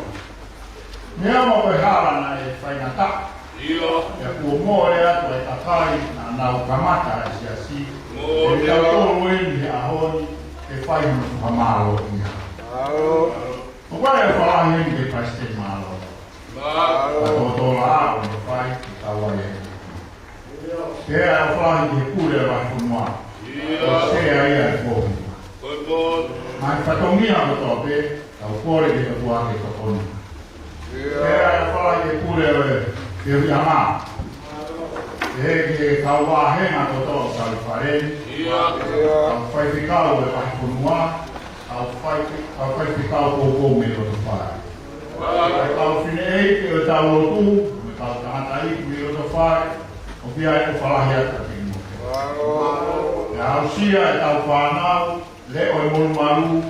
Meʻa mo ko e hala naʻe faingataʻa. ʻIo. Pea kuo mole atu ʻa e kakai naʻa nau kamata e siasi. Moʻoni. Pea tau kolo eni he ʻaho ni, ke fai mo fakamālō ia. Mālō. ʻOku ʻi ai e falahi eni ki he Palesiteni Mālōlō. Mālō. Ka tōtō la ʻo ne fai ke kau ai e. Pea ʻoku falahi ki he pule ʻo e fonua. ʻIo. ʻO sea ia e kohi. Ko e moʻoni. Mai fatongia kotoa pē, kau kole ke kau ake tokoni. ʻIo. Pea ʻoku falahi ki he pule ʻo e, ke ui ama. ʻE ke kau vāhenga kotoa ʻo kau fale. ʻIo. Kau faifekau ʻo e vahefonua. Kau fai, kau faifekau kou kou mei loto fale. Kau fineʻeiki ʻo e tau lotu, mo e kau tangataʻeiki mei loto fale, ʻoku ʻi ai e ʻofa lahi atu kiate kimoutolu. Pea aʻusia e tau fānau, leʻo e molumalu,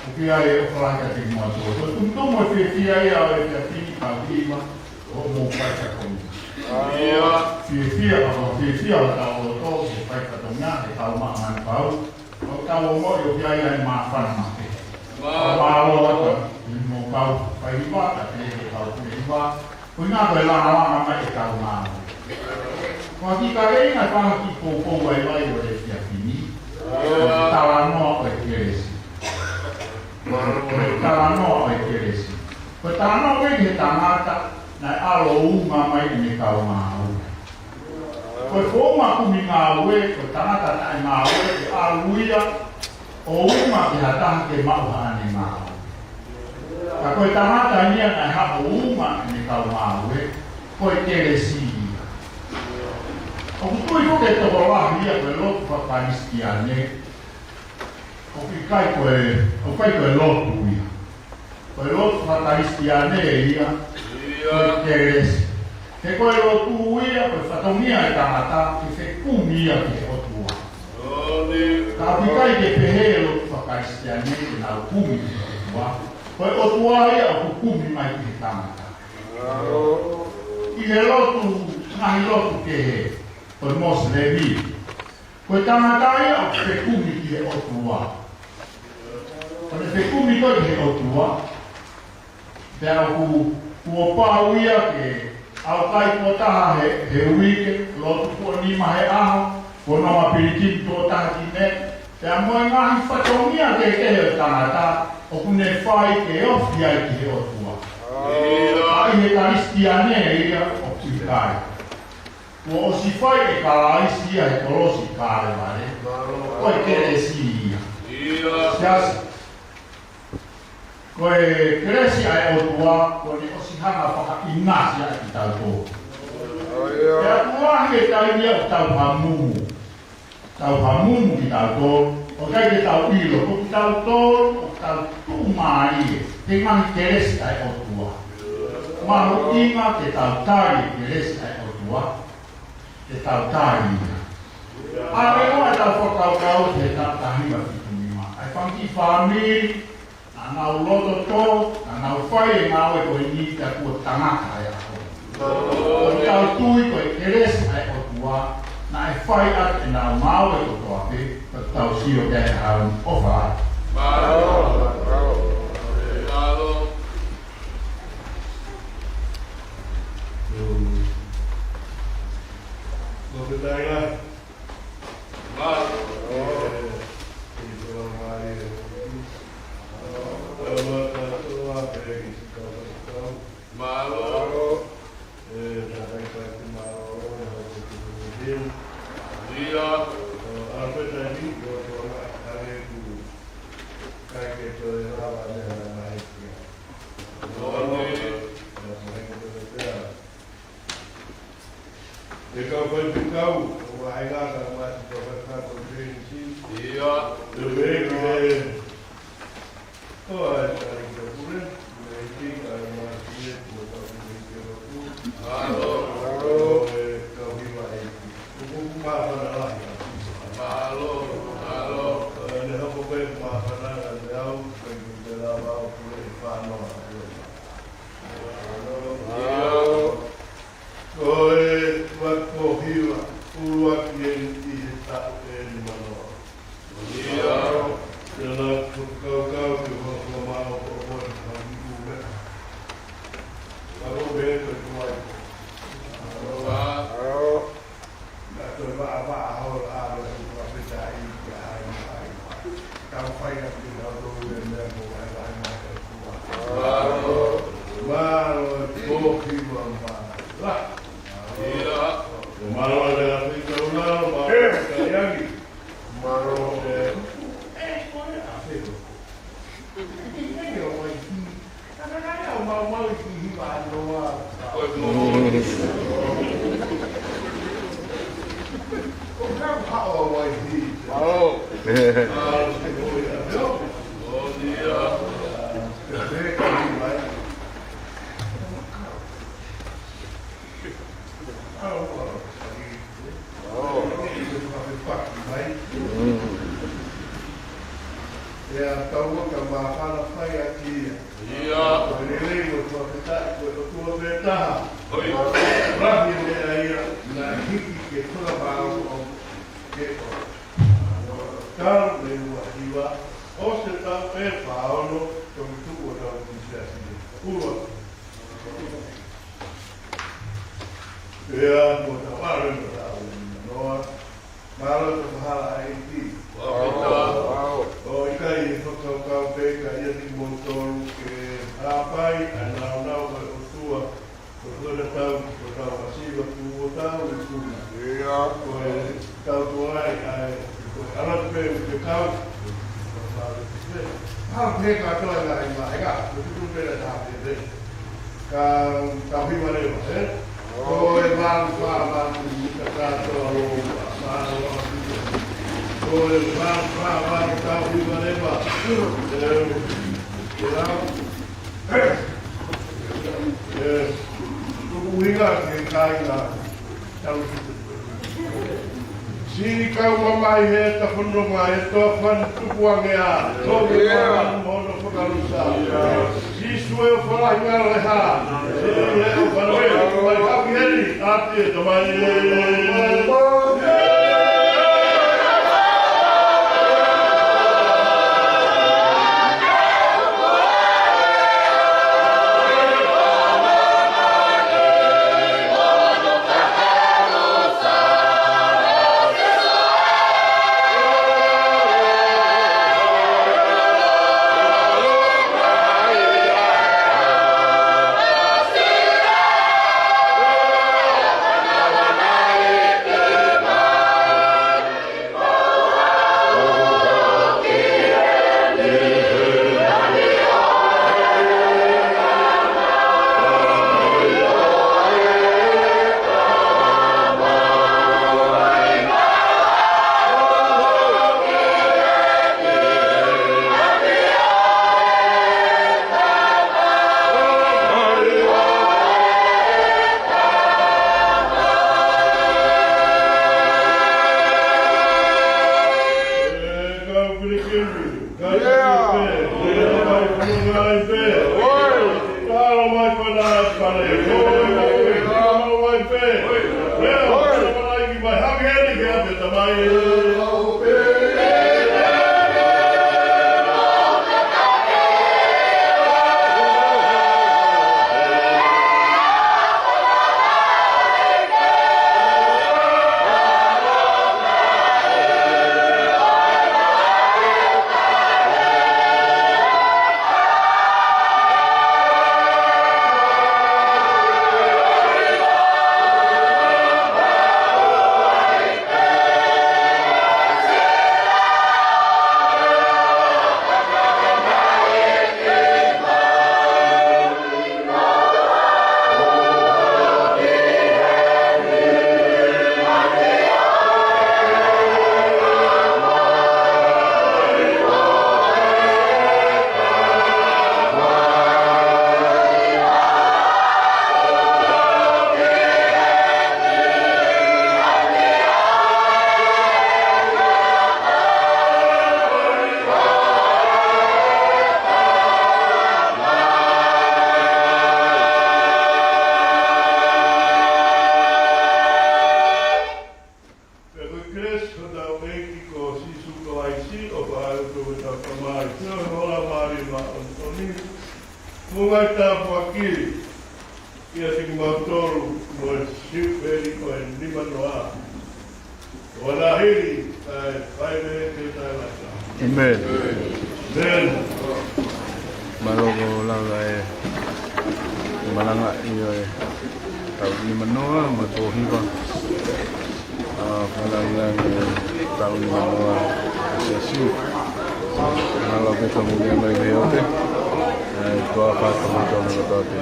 ʻoku ʻi ai e ʻofa lahi atu kiate kimoutolu. Ko e tumutumu e fiefia ia ʻo e efiafi ni kau hiva, ʻo mou fai ka komi. Fiefia, ka ko e fiefia ʻo e tau lotu, he fai fatongia, he kau maʻa manu kau. ʻOku tau ongoʻi ʻoku ʻi ai e māfana makehe. Mālō. Mālō atu, mo kau fai hiva, ka te ke kau fai hiva. Ko ina ko e langalanga mai e kau ngāue. Ko e kiʻi kaveinga ʻe taha kiʻi poupou vaivai ʻo e efiafi ni. Ko e talanoa ʻo e kelesi. Ko e talanoa ʻo e kelesi. Ko e talanoa ʻo e tangata naʻe ʻalu ʻo uma mai ʻene kau ngāue. Ko e founga kumi ngāue, ko e tangata taʻe ngāue, ʻe ʻalu ia ʻo uma ki ha taha ke maʻu haʻane ngāue. Ka ko e tangata ia naʻe haʻu ʻo uma ʻene kau ngāue, ko e kelesi ia. ʻOku tui ko e tokolahi ia ko e lotu fakakalisitiane, ʻoku ʻikai ko e, ʻoku ʻikai ko e lotu ia. Ko e lotu fakakalisitiane ia, ko e kelesi. He ko e lotu ia, ko e fatongia e tangata, ke fekumi ia ki he ʻOtua. Ka ʻoku ʻikai ke pehē e lotu fakakalisitiane ke nau kumi ki he ʻOtua. Ko e ʻOtua ia ʻoku kumi mai ki he tangata. ʻI he lotu, ngaahi lotu kehe, ko e Mosilemi. Ko e tangata ia ʻoku fekumi ki he ʻOtua. Ko ʻene fekumi ko ē ki he ʻOtua, pea ʻoku, kuo pau ia ke ʻaukai kuo taha he, he uike, lotu kuo nima he ʻaho, kuo nonga pilikimi kuo taha ki he, pea mo e ngaahi fatongia kehekehe ʻo e tangata, ʻoku ne fai ke ofi ai ki he ʻOtua. ʻA ʻi he Kalisitiane ia ʻoku ʻikai. Kuo ʻosi fai ʻe Kalaisi ia he kolosi Kalevale. Ko e kelesi ia. Siasi. Ko e kelesi ʻa e ʻOtua, kuo ne ʻosi hanga fakaʻinasi ʻa kitautolu. Pea kuo lahi e taimi ia ʻoku tau hamumu. Tau hamumu kitautolu, ʻoku ʻikai ke tau ʻilo, ko kitautolu, ʻoku tau tuʻumālie, he ngaahi kelesi ʻa e ʻOtua. Mahuʻinga ke tau tali e kelesi ʻa e ʻOtua. Ke tau tali ia. ʻA e ʻoku tau fakakaukau he taʻu taha hiva fitu nima. ʻA e fanga kiʻi fāmili, naʻa nau loto tō, naʻa nau fai e ngāue ko eni pea kuo tangata e ʻaho. Ko e tau tui ko e kelesi ʻa e ʻOtua, naʻe fai ʻaki ʻenau ngāue kotoa pē, ko e tau sio pē ʻa e ʻaho ni ʻofa. Mālō. Mālō. Mālō. Mālō. Mālō. E kau faifekau, ʻoku Vaʻinga ka masi ko ka ka ko James. Ia. Te meki he. Ko ai ka i ka pule. Meki ka masi e ko ka pule ke rotu. Mālō. Mālō e ka hiva e. Kuku māfana lahi. Mālō. Mālō. E ne hoko pē māfana ka te au, pē ki te lava o pule e fānoa. Mālō. Mālō. Ko e ua ko hiva, ʻuluaki eni ʻi he taʻu eni manoa. Ia. Tēnā ko kaukau ke ua ko mao ko ua ni hau ni ue. Aro me ko i kuai. Aro. Aro. Na toi va va hau a me ko a peta i ka ai ai. Tau fai a ki hau to ue me ko ai ai mai. Mālō. Mālō, ko hiva mālō. Ia. Mālō, ia, pika una, mālō, ia, ia. Mālō, e. E, ko e, a, pelo. E, ke o mai ki. Ka, ka, ka, ka, o mau, mau, ki, hiva, noa. Ko e, ko e. O, ka, ka, o mai ki. Mālō. Mālō, ke o ia, pelo. O, ia. Ke, ke, ke, mai. Ia, tau ka māfana fai ʻaki ia. Ia. Ko e lelei mo e fakafetaʻi ko e ʻOtua pē taha. Hoi. Lahi e meʻa ia, naʻe hiki ke kula māʻolunga ke o. Tau me ua hiva, ʻosi e taʻu ʻe fā ono, toki tuʻu ʻo tau ki siasi. Ua. Pea mo tau ʻalu mo tau manoa. Mālō e tau hala ʻa e ʻEiki. Mālō. ʻOku ʻikai e fakakaukau pē ka ia ni mo tolu ke hāpai ʻa e nāunau ʻo e ʻOtua. Ko e tau, ko e tau ʻa Siva ku o tau i kuna. Ia. Ko e tau tuai ʻa e, ko e ala pē ke kau. Ka pehē kātoa e ngaahi māhina, ko e tuʻu pē ʻa e taha pē. Ka tau hiva leva, ē? Ko e mālō fā mālō ni ka kātoa lōua, mālō ʻa Siva. Ko e mālō fā mālō tau hiva leva. Ē, ē, lau. Ē, ē, tuku hinga ke kāinga. Tau Sili kau mamahi he tafononga e toa fani tukuange ā. Tō ke ua mono fakalusa. Sīsū e falahi ngalo e hā. Sili e falahi mai hapi heni. Ati e tamai. Ngaahi tāpuaki kiate kimautolu mo e siupeli ʻo e nimanoa. ʻO na hili, kae fai mai ke tau laka. ʻĒmeni. ʻĒmeni. Mālō ko e langa e, malanga ʻi he taʻu nimanoa mo e pō hiva. ʻA, fakalāngilangi e taʻu nimanoa ʻa e Siasi. Mālō pē ka mou meʻa mai mei he ope. ʻA, tuʻa ʻofa atu mo e tau nima tau te.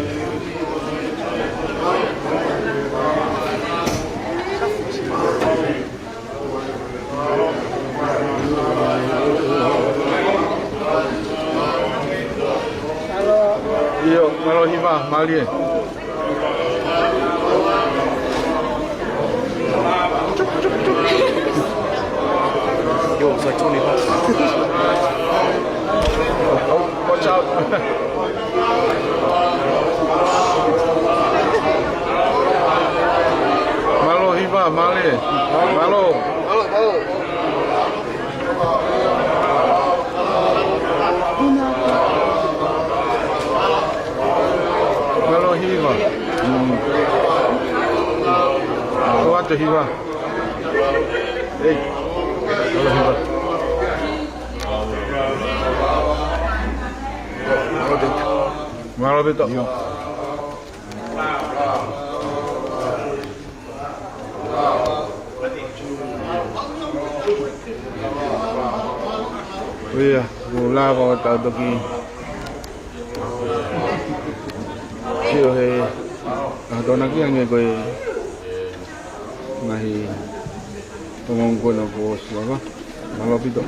ʻIo, mālō hiva, mālie. Yo, it's like twenty bucks. Oh, watch out. Mālō hiva, mālie. Mālō. Mālō, mālō. Mālō hiva. Mm. Ko atu hiva. Ei. Mālō hiva. Mālō ʻaupito. ʻIo, ʻoku lava ʻo tau toki sio he, ʻa, tōnaki ange ko e ngaahi ongoongo ko ena kuo ʻosi lava. Mālō ʻaupito.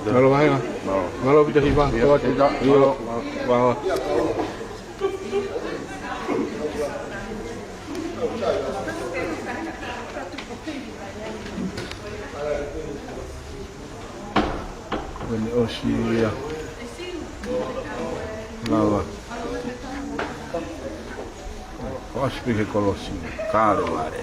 Mālō vahega. Mālō. Mālō ʻaupito hiva. ʻIo, ʻio. Mālō. Mālō. Kuo ne ʻosi ia. Lava. ʻOsi pē he kolosi. Kalevale.